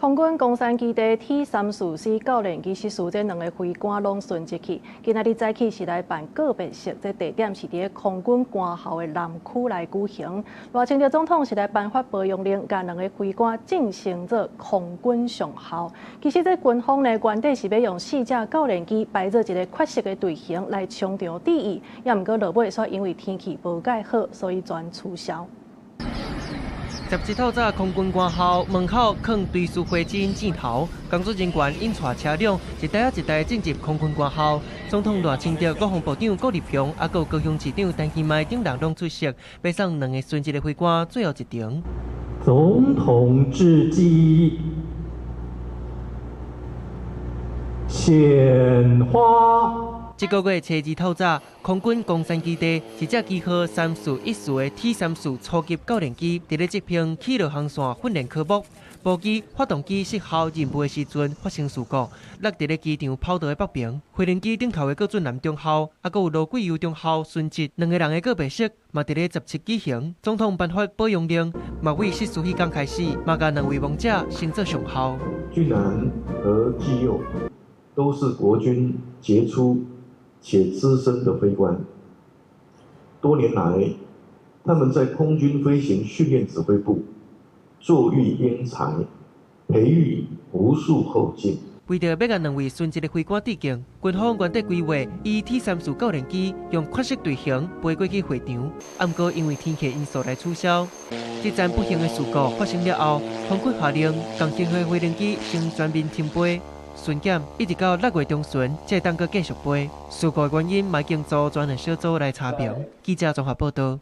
空軍岡山基地 T-34C 教練機失事，這兩个飛官攏殉職去。今仔日早起是來辦告別式，這地點是佇咧空軍官校的南區來舉行。賴清德總統是來頒發保養令，共兩个飛官晉升做空軍上校。其實這軍方呢，原底是欲用四架教練機排做一个缺席的隊形來充場致意，也毋過落尾煞因為天氣無蓋好，所以全取消。17透早，空軍官校門口囥追思花針箭頭，工作人員引帶車輛一台仔一台進入空軍官校。總統賴清德、國防部長郭立雄，抑閣高雄市長陳其邁等人攏出席，欲送兩個殉職的飛官最後一程。總統致機，獻花。這个月初二透早，空軍岡山基地一架機號3414的 T-34初級教練機，佇咧執行起落航線訓練科目，無機發動機失效任務的時陣發生事故，落佇咧機場跑道的北邊。飛行機頂頭的郭俊南中校，抑閣有盧貴優中校殉職，兩个人的告別式嘛佇咧十七舉行。總統頒發保養令，嘛為失事彼工開始，嘛共兩位亡者升做上校。俊南和基佑都是國軍傑出且資深的飛官，多年來，他們在空軍飛行訓練指揮部作育英才，培育無數後進。為著欲共兩位殉職的飛官致敬，軍方原底規劃以 T-34教練機用缺席隊形飛過去會場，毋過因為天氣因素來取消。這場不幸的事故發生了後，空軍下令共型號飛行機先全面停飛。巡檢一直到6月中旬，才會當閣繼續飛。事故原因嘛已經組專案小組來查明。記者綜合報導。